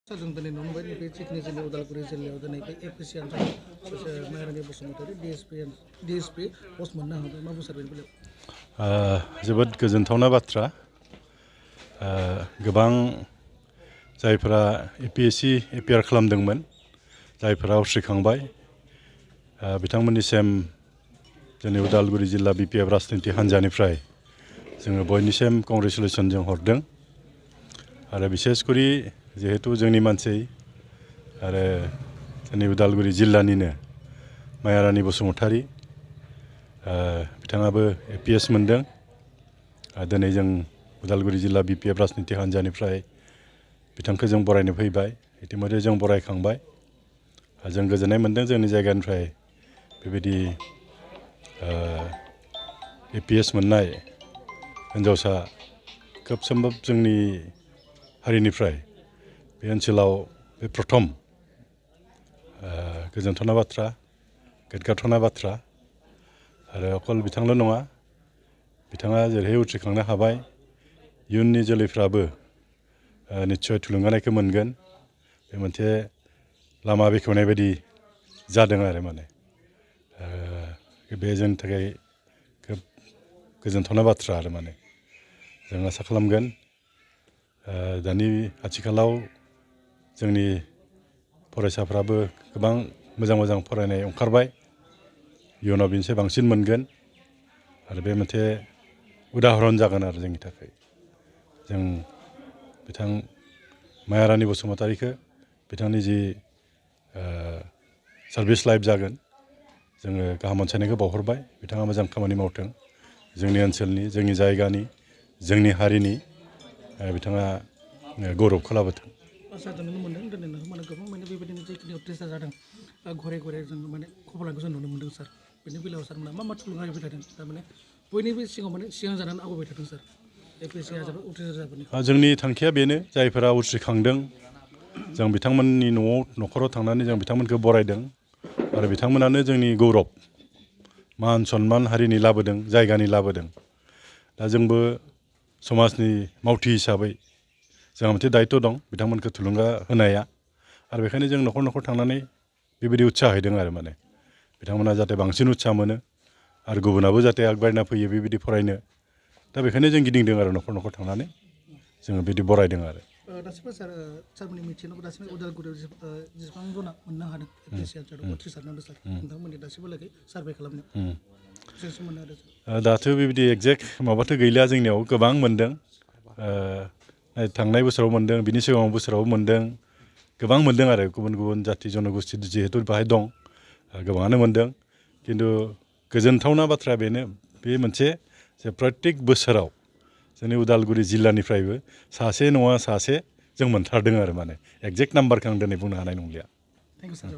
जों दिनै नुनो मोनबाय नैबे जिखिनि जोंनि उदालगुरि जिल्लायाव दिनै बे एपिसि आनजादाव सासे माइरानि बसुमतारी डिएसपि पस्ट मोननो हाबाय मा बुंसार बेनि बेलायाव जोबोद गोजोनथावना बाथ्रा गोबां जायफोरा एपिएससि एपिआर खालामदोंमोन जायफोरा उथ्रिखांबाय बिथांमोननिसिम जोंनि उदालगुरि जिल्ला बिपिएफ राजनिति हान्जानिफ्राय जोङो बयनिसिम कंग्रेचुलेसन जों हरदों आरो बिसेसकरि जिहेतु जोंनि मानसि आरो जोंनि उदालगुरि जिल्लानिनो मायारानि बसुमतारी बिथाङाबो एपिएस मोनदों दिनै जों उदालगुरि जिल्ला बिपिएफ राजनिति हान्जानिफ्राय बिथांखौ जों बरायनो फैबाय इतिमध्य जों बरायखांबाय जों गोजोननाय मोनदों जोंनि जायगानिफ्राय बेबायदि एपिएस मोननाय हिन्जावसा खोब सम्भब जोंनि हारिनिफ्राय बे ओनसोलाव बे प्रथम गोजोनथावना बाथ्रा गोग्गाथावना बाथ्रा आरो अकल बिथांल' नङा बिथाङा जेरैहाय उथ्रिखांनो हाबाय इयुननि जोलैफ्राबो निस्सय थुलुंगानायखौ मोनगोन बे मोनसे लामा बेखेवनाय बायदि जादों आरो माने बे जोंनि थाखाय खोब गोजोनथावना बाथ्रा आरो माने जों आसा खालामगोन दानि आथिखालाव जोंनि फरायसाफ्राबो गोबां मोजां मोजां फरायनाय ओंखारबाय इयुनाव बिनिसाय बांसिन मोनगोन आरो बे मोनसे उदाहरन जागोन आरो जोंनि थाखाय जों बिथां मायारानि बसुमतारीखौ बिथांनि जि सार्भिस लाइफ जागोन जोङो गाहाम हामलायनायखौ बावहरबाय बिथाङा मोजां खामानि मावथों जोंनि ओनसोलनि जोंनि जायगानि जोंनि हारिनि बिथाङा गौरबखौ लाबोथों आसा जों नुनो मोनदों दिनै माने गोबां माने बेबायदिनो जिखिनि अत्याचार जादों घरे घरे जों माने खबर लानायखौ जों नुनो मोनदों सार बेनि बेलायाव सार मा थुलुंगा होबाय थादों थारमाने बयनिबो सिगाङाव माने सिगां जानानै आवगायबाय थादों सार एपिएससि आनजादाव उथ्रिसार जाबोनाय जोंनि थांखिया बेनो जायफोरा उथ्रिखांदों जों बिथांमोननि न'खराव थांनानै जों बिथांमोनखौ बरायदों आरो बिथांमोनानो जोंनि गौरब मान सन्मान हारिनि लाबोदों जायगानि लाबोदों दा जोंबो समाजनि मावथि हिसाबै जोंहा मोनसे दायित्व दं बिथांमोनखौ थुलुंगा होनाया आरो बेखायनो जों न'खर न'खर थांनानै बेबायदि उत्साह हैदों आरो माने बिथांमोना जाहाथे बांसिन उत्साह मोनो आरो गुबुनाबो जाहाथे आगबारिना फैयो बेबायदि फरायनो दा बेखायनो जों गिदिंदों आरो न'खर न'खर थांनानै जोङो बिदि बरायदों आरो दासिमबो सार सारमोननि मिथिनायाव दासिमबो उदालगुरियाव जेसेबां जना मोननो हादों एपिएससि आनजादाव उथ्रिसारनांगौ सार नोंथांमोननि दासिमबो लागै सार्भे खालामनायाव दाथ' बेबायदि एक्जेक्ट माबाथ' गैलिया जोंनियाव गोबां मोनदों थांनाय बोसोराव मोनदों बिनि सिगाङाव बोसोरावबो मोनदों गोबां मोनदों आरो गुबुन गुबुन जाथि जनगोष्ठी जिहेतु बाहाय दं गोबाङानो मोनदों खिन्थु गोजोनथावना बाथ्राया बेनो बे मोनसे जे प्रत्येक बोसोराव जोंनि उदालगुरि जिल्लानिफ्रायबो सासे नङा सासे जों मोनथारदों आरो माने एक्जेक्ट नाम्बारखौ आं दिनै बुंनो हानाय नंलिया थेंक इउ सार